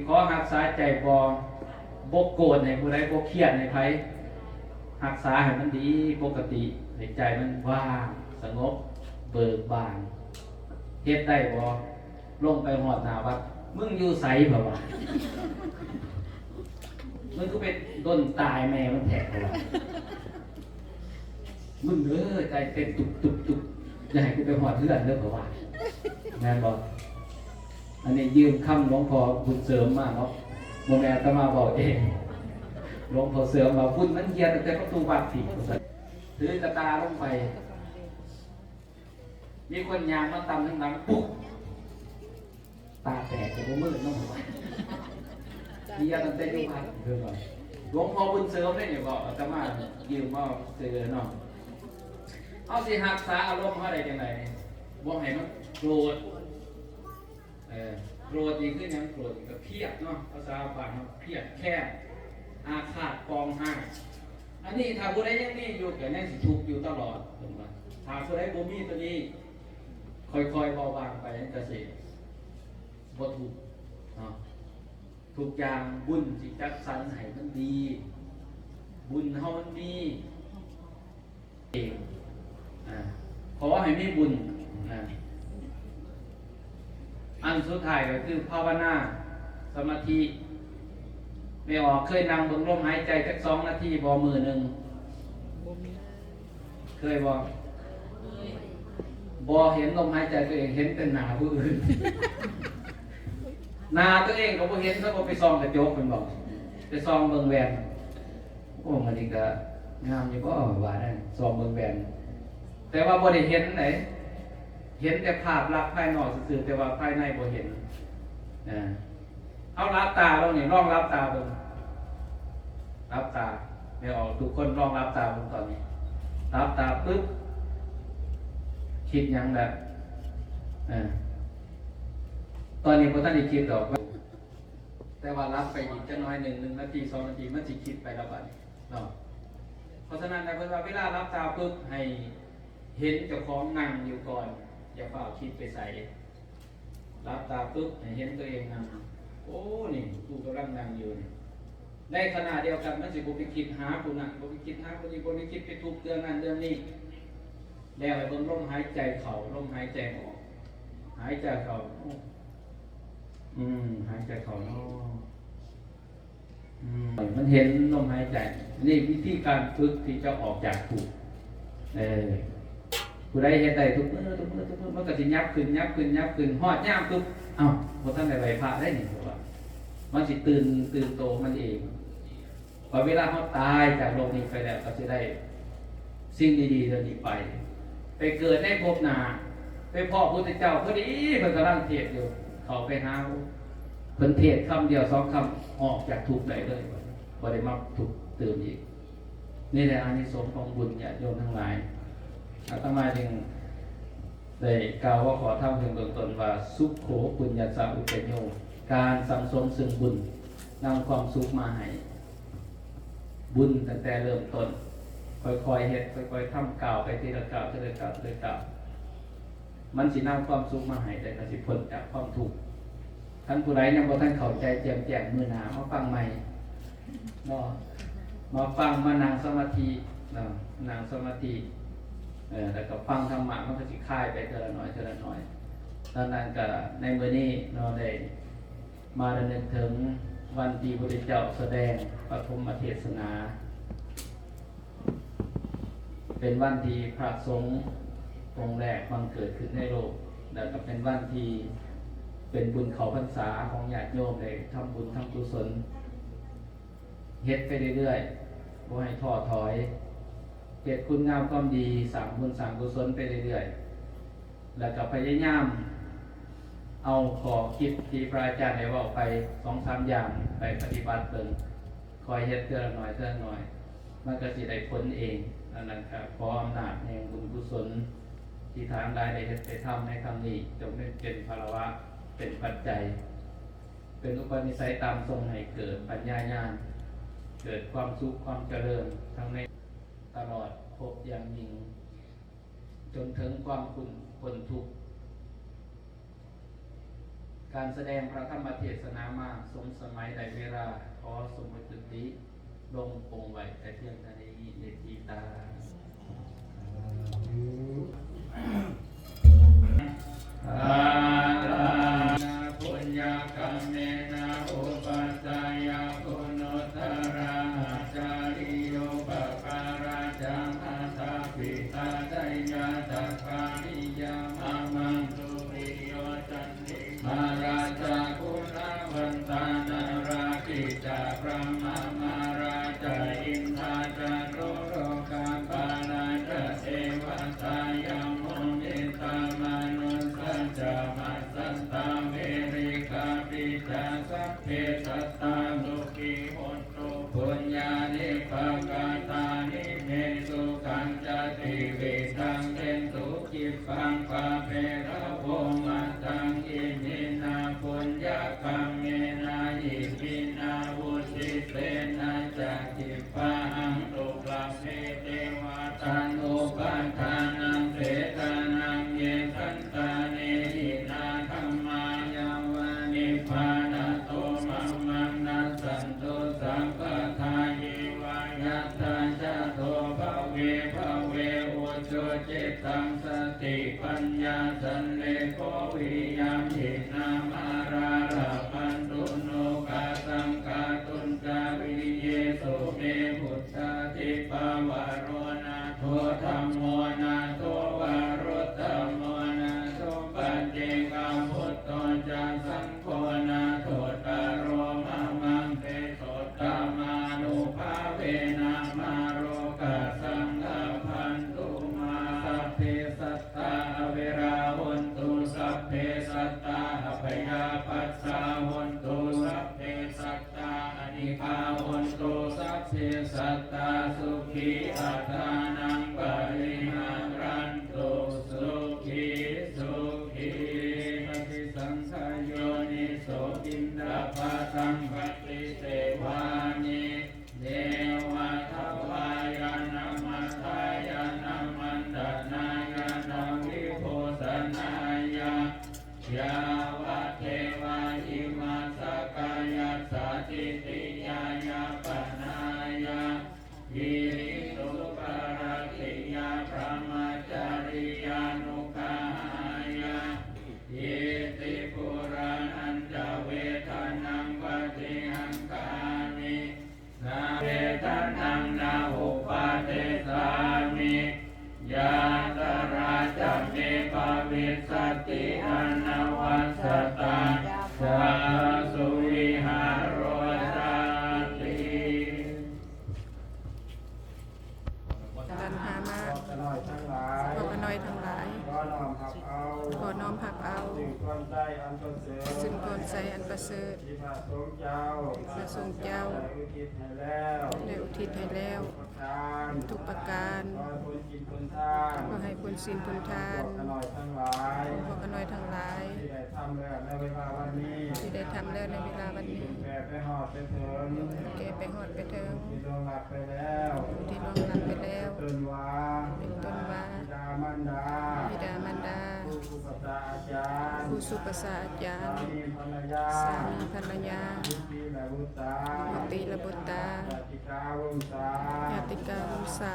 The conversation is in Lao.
ຂໍຮັກສາໃຈບໍ່ ບໍ່ໂກດໃຫ້ຜູ້ໃດ ບໍ່ຄຽດໃຫ້ໃຜ ຮັກສາໃຫ້ມັນດີປົກກະຕິ ໃຫ້ໃຈມັນວ່າງສະຫງົບເບີກບານ. ເຮັດໄດ້ບໍ່? ລົງໄປຮອດໜ້າວັດ ມຶງຢູ່ໃສ? ເພິ່ນວ່າ ມຶງຄືໄປດົນຕາຍແມ່ມັນແທ້? ເພິ່ນວ່າ ມຶງເອີຍ ໃຈເຕັ້ນຕຸບໆ ຢ່າໃຫ້ກູໄປຮອດເຮືອນເດີ ເພິ່ນວ່າ ແມ່ນບໍ່? ອັນນີ້ຢືມຄຳຫຼວງພໍ່ບຸນເສີມມາເນາະ ບໍ່ແມ່ນອາດຕະມາເວົ້າເອງ. ຫຼວງພໍ່ເສີມວ່າ ບຸນມັນເຮັດຕັ້ງແຕ່ປະຕູວັດພີ້ ວ່າຊັ້ນ. ຖືກະຕ່າລົງໄປ ມີຄົນຍ່າງມາຕຳທາງຫຼັງ ປຸກ ຕາແຕກກະບໍ່ມືດເນາະ ເຮັດຕັ້ງແຕ່ຢູ່ວັດ. ເພິ່ນວ່າ ຫຼວງພໍ່ບຸນເສີມເດ້ນີ້ ເວົ້າ ອາດຕະມາຢືມເວົ້າຊື່ເນາະ. ເຮົາຊິຮັກສາອາລົມເຮົາໄດ້ຈັ່ງໃດ? ບໍ່ໃຫ້ມັນໂກດ. ເອີ ໂກດນີ້ຄືຫຍັງ? ໂກດນີ້ກະຄຽດເນາະ ພາສາບ້ານເຮົາ ຄຽດແຄ້ນ ອາຄາດປອງຮ້າຍ. ອັນນີ້ຖ້າຜູ້ໃດຍັງມີຢູ່ ກະຍັງຊິທຸກຢູ່ຕະຫຼອດ ເພິ່ນວ່າ. ຖ້າຜູ້ໃດບໍ່ມີໂຕນີ້ ຄ່ອຍໆເບົາບາງໄປ ມັນກະຊິບໍ່ທຸກເນາະ. ທຸກຢ່າງບຸນຊິຈັດສັນໃຫ້ມັນດີ ບຸນເຮົາມັນມີ ເອງ ອາ ຂໍໃຫ້ມີບຸນ ອາ ອັນສຸດທ້າຍກະຄືພາວະນາ ສະມາທິ. ແມ່ອອກເຄີຍນັ່ງເບິ່ງລົມຫາຍໃຈຈັກສອງນາທີບໍ່ມື້ໜຶ່ງ? ບໍ່ມີ. ເຄີຍບໍ່? ບໍ່ເຫັນລົມຫາຍໃຈຕົວເອງ ເຫັນແຕ່ໜ້າຜູ້ອື່ນ. ໜ້າຕົວເອງກະບໍ່ເຫັນ ຊະບໍ່ໄປສ່ອງກະຈົກແມ່ນບໍ່? ໄປສ່ອງເບິ່ງແວ່ນ ໂອ້ ມື້ນີ້ກະງາມຢູ່ບໍ່ ວ່ານັ້ນ ສ່ອງເບິ່ງແວ່ນ ແຕ່ວ່າບໍ່ໄດ້ເຫັນໃດ ເຫັນແຕ່ພາບລັກພາຍນອກຊື່ໆ ແຕ່ວ່າພາຍໃນບໍ່ເຫັນ. ອາ ເຮົາຫຼັບຕາເບິ່ງນີ້ ລອງຫຼັບຕາເບິ່ງ ຫຼັບຕາ ແມ່ອອກ ທຸກຄົນລອງຫຼັບຕາເບິ່ງຕອນນີ້ ຫຼັບຕາປຶບ ຄິດຫຍັງແລ້ວ? ເອີ ຕອນນີ້ບໍ່ທັນໄດ້ຄິດດອກ ແຕ່ວ່າຫຼັບໄປອີກຈັກໜ້ອຍໜຶ່ງ ໜຶ່ງນາທີ ສອງນາທີ ມັນຊິຄິດໄປແລ້ວບາດນີ້ເນາະ. ເພາະສະນັ້ນແລ້ວ ເພິ່ນວ່າເວລາຫຼັບຕາປຶບ ໃຫ້ເຫັນເຈົ້າຂອງນັ່ງຢູ່ກ່ອນ ຢ່າຟ້າວຄິດໄປໃສ. ຫຼັບຕາປຶບ ໃຫ້ເຫັນຕົວເອງນັ່ງ ໂອ້ ນີ້ ກູກຳລັງນັ່ງຢູ່ນີ້. ໃນຂະນະດຽວກັນ ມັນຊິບໍ່ໄປຄິດຫາຜູ້ນັ້ນ ບໍ່ໄປຄິດຫາຜູ້ນີ້ ບໍ່ໄປຄິດໄປທຸກເລື່ອງນັ້ນເລື່ອງນີ້ ແລ້ວໃຫ້ເບິ່ງລົມຫາຍໃຈເຂົ້າ ລົມຫາຍໃຈອອກ ຫາຍໃຈເຂົ້າ ໂອ້ ອືມ ຫາຍໃຈເຂົ້າເນາະ ອືມ ໃຫ້ມັນເຫັນລົມຫາຍໃຈ. ນີ້ວິທີການຝຶກທີ່ຈະອອກຈາກທຸກ ເອີ ຜູ້ໃດເຮັດໄດ້ທຸກມື້ ທຸກມື້ ທຸກມື້ ມັນກະຊິຫຍັບຂຶ້ນ ຫຍັບຂຶ້ນ ຫຍັບຂຶ້ນ ຮອດຍາມປຶບ ເອົ້າ ບໍ່ທັນໄດ້ໄຫວ້ພະເດ້ນີ້ ເພາະວ່າມັນຊິຕື່ນ ຕື່ນໂຕມັນເອງ. ວ່າເວລາເຮົາຕາຍຈາກໂລກນີ້ໄປແລ້ວ ກະຊິໄດ້ສິ່ງດີໆເຫຼົ່ານີ້ໄປ ໄປເກີດໃນພົບໜ້າ ໄປພໍ້ພຸດທະເຈົ້າ ພໍດີເພິ່ນກຳລັງເທດຢູ່ ເຂົ້າໄປຫາ ເພິ່ນເທດຄຳດຽວສອງຄຳ ອອກຈາກທຸກໄດ້ເລີຍ ບໍ່ໄດ້ມາທຸກຕື່ມອີກ. ນີ້ແຫຼະອານິສົງຂອງບຸນ ຍາດໂຍມທັງຫຼາຍ. ອາດຕະມາຈຶ່ງໄດ້ກ່າວຫົວຂໍ້ທຳເຖິງເບື້ອງຕົ້ນວ່າ ສຸໂຂ ປຸນຍັດສະ ອຸດຈະໂຍ ການສັ່ງສົມຊຶ່ງບຸນ ນຳຄວາມສຸກມາໃຫ້. ບຸນຕັ້ງແຕ່ເລີ່ມຕົ້ນ ຄ່ອຍໆເຮັດ ຄ່ອຍໆທຳ ກ້າວໄປທີລະກ້າວ ທີລະກ້າວ ທີລະກ້າວ ມັນຊິນຳຄວາມສຸກມາໃຫ້ ແລະກະຊິພົ້ນຈາກຄວາມທຸກ. ຄັນຜູ້ໃດຍັງບໍ່ທັນເຂົ້າໃຈແຈ່ມແຈ້ງ ມື້ໜ້າມາຟັງໃໝ່ເນາະ ມາຟັງ ມານັ່ງສະມາທິເນາະ ນັ່ງສະມາທິ ເອີ ແລ້ວກະຟັງທຳມະ ມັນກະຊິຄາຍໄປເທື່ອລະໜ້ອຍ ເທື່ອລະໜ້ອຍ. ດັ່ງນັ້ນກະໃນມື້ນີ້ເນາະ ໄດ້ ມາລະນຶກເຖິງວັນທີ່ພຸດທະເຈົ້າສະແດງປະຖົມມະເທດສະໜາ ເປັນວັນທີ່ພະສົງອົງແລກບັງເກີດຂຶ້ນໃນໂລກ ແລ້ວກະເປັນວັນທີ່ເປັນບຸນເຂົ້າພັນສາຂອງຍາດໂຍມ ໄດ້ທຳບຸນທຳກຸສົນ ເຮັດໄປເລື້ອຍໆ ບໍ່ໃຫ້ທໍ້ຖອຍ ເຮັດຄຸນງາມຄວາມດີ ສ້າງບຸນສ້າງກຸສົນໄປເລື້ອຍໆ ແລ້ວກະພະຍາຍາມເອົາຂໍ້ຄິດທີ່ພະອາຈານໄດ້ເວົ້າໄປສອງສາມຢ່າງໄປປະຕິບັດເບິ່ງ ຄ່ອຍເຮັດເທື່ອລະໜ້ອຍເທື່ອລະໜ້ອຍ ມັນກະຊິໄດ້ຜົນເອງ. ອັນນັ້ນກະຂໍອຳນາດແຫ່ງບຸນກຸສົນທີ່ທ່ານຫຼາຍໄດ້ເຮັດໄດ້ທຳໃນຄັ້ງນີ້ ຈົ່ງເປັນພາລະວະ ເປັນປັດໄຈ ເປັນອຸປະນິໄສຕາມສົ່ງໃຫ້ເກີດປັນຍາຍານ ເກີດຄວາມສຸກຄວາມຈະເລີນທັງໃນຕະຫຼອດພົບຢ່າງຍິ່ງ ຈົນເຖິງຄວາມພົ້ນ ພົ້ນທຸກ. ການສະແດງພະທຳມະເທດສະນາມາສົມສະໄໝ ໄດ້ເວລາ ຂໍສົມມຸດຈຸຕິ ລົງປົງໄວ້ແຕ່ພຽງເທົ່ານີ້ ເນຕິຕາ ອາ ນາ ປຸນຍະກຳເມນະ ອຸປັດຊະຍະຄຸໂນດຕະຣາ ອາຈາລິໂຍ ປະກາລະຈະ ມາຕາ ປິຕາ ໄຊຍະຕະກາ ນິຍາມະ ມັງສຸລິໂຍ ຈັນ ມາລາຈະ ກຸນາວັນຕາ ນາລາກິດຈະ ບຣະມະມາລາຈະ ອິນທາຈະ ໂລໂລກາປາລາຈະ ເທວະຕາ ຍາໂມ ມິດຕາ ມະນຸດສາຈະ ມະສັດຕາ ເວຣິກາປິດຈະ ສັບເພສັດຕາ ສຸຂີໂຫນ ຕຸ ປຸນຍານິປະກະຕານິ ເມ ສຸຂັນຈະ ຕິວິທັງ ເທັນຕຸ ກິບປັງ ປະເພລະໂວ ມັດທັງ ອິມິນາ ປຸນຍະກຳເມນະ ອິມິນາ ວຸດທິເຕນະ ຈະ ກິບປະຫັງ ຕຸ ລະເພ ເຕວະຕາ ນຸປະທານັງ ເສຕະນັງ ເຍ ສັນຕາເນ ຫິນາ ທຳມາ ຍາວະ ນິບພານະໂຕ ມະມັງ ນັດສັນ ຕຸ ສັບພະທາ ເຍວະ ຍັດຖາ ຈະໂຕ ພະເວ ພະເວ ອຸຈຸ ຈິດຕັງ ສະຕິ ປັນຍາ ສັນເລໂກ ວິລິຍຳ ຫິນາ ມາລາ ລະພັນຕຸ ໂນ ຄະສັງ ຄະຕຸນຈາ ວິລິເຍ ສຸ ເມ ບຸດທາທິບະວະໂຣ ນາໂທ ທຳໂມ ນາໂທ ວະລຸດຕະໂມ ນາໂທ ປັດເຈກະ ບຸດໂທ ຈະ ສັງ ໂຄ ນາໂທດຕະໂລ ມະມັງ ເຕ ໂສດຕະມານຸພາເວນະ ມາໂລກະສັງ ລະພັນຕຸ ມາ ສັບເພ ສັດຕາ ອະເວລາ ໂຫນຕຸ ສັບເພ ສັດຕາ ອະພະຍາປັດຊາ ໂຫນຕຸ ສັບເພ ສັດຕາ ອະນິກາ ໂຫນຕຸ ສັບເພ ສັດຕາ ສຸຂີ ອັດຖານັງ ປະລິຫາຣັນຕຸ ສຸຂີ ສຸຂີ ປະຕິສັງຂະໂຍນິໂສ ປິນດາບາຕັງ ປະຕິເສວາມິ ເນວະທະວາຍະ ນະມັດຖາຍະ ນະມັນຕະນາຍະ ນະວິໂພຊະນາຍະ ຍາວະເທວະ ອິມາສະກາຍັດສະ ທິດຕິຍາຍາປະນາຍະ ວິລິງສຸ ປະລັດຕິຍາ ພະມະຈາຣິຍານຸກະຫາຍະ ອິຕິພູລານັນຈະ ເວທະນັງ ປະຕິຮັງຄາມິ ນະເວທະນັງ ນະອຸປະເທສາມິ ຍາຕະລາຈະ ເມ ພະວິສສະຕິ ອະນະວັດສະຕາ ຈາ ສຸວິຫາໂຣ ສາຕິ ຕັນຫາມາ ພວກຂ້ານ້ອຍທັງຫຼາຍ ພວກຂ້ານ້ອຍທັງຫຼາຍ ຂໍນ້ອມຮັບເອົາ ຂໍນ້ອມຮັບເອົາ ຊຶ່ງພວນໄຊອັນປະເສີດ ຊຶ່ງພວນໄຊອັນປະເສີດ ທີ່ພະສົງເຈົ້າ ພະສົງເຈົ້າ ໄດ້ອຸທິດໃຫ້ແລ້ວ ໄດ້ອຸທິດໃຫ້ແລ້ວ ທຸກປະການ ທຸກປະການ ຂໍໃຫ້ຜົນ ຂອໃຫ້ຜົນສິນຜົນທານ ຂອງພວກຂ້ານ້ອຍທັງຫຼາຍ ຂອງພວກຂ້ານ້ອຍທັງຫຼາຍ ທີ່ໄດ້ທຳແລ້ວໃນເວລາວັນນີ້ ທີ່ໄດ້ທຳແລ້ວໃນເວລາວັນນີ້ ແຜ່ໄປຮອດໄປເຖິງ ແຜ່ໄປຮອດໄປເຖິງ ຜູ້ທີ່ລ່ວງລັບໄປແລ້ວ ຜູ້ທີ່ລ່ວງລັບໄປແລ້ວ ເປັນຕົ້ນວ່າ ເປັນຕົ້ນວ່າ ບິດາມານດາ ບິດາມານດາ ຄູອຸປັດຊາອາຈານ ຄູອຸປັດຊາອາຈານ ສາມີພັນລະຍາ ສາມີພັນລະຍາ ບຸດຕີ ແລະ ບຸດຕາ ບຸດຕີ ແລະ ບຸດຕາ ຍາຕິກາວົງສາ ຍາຕິກາວົງສາ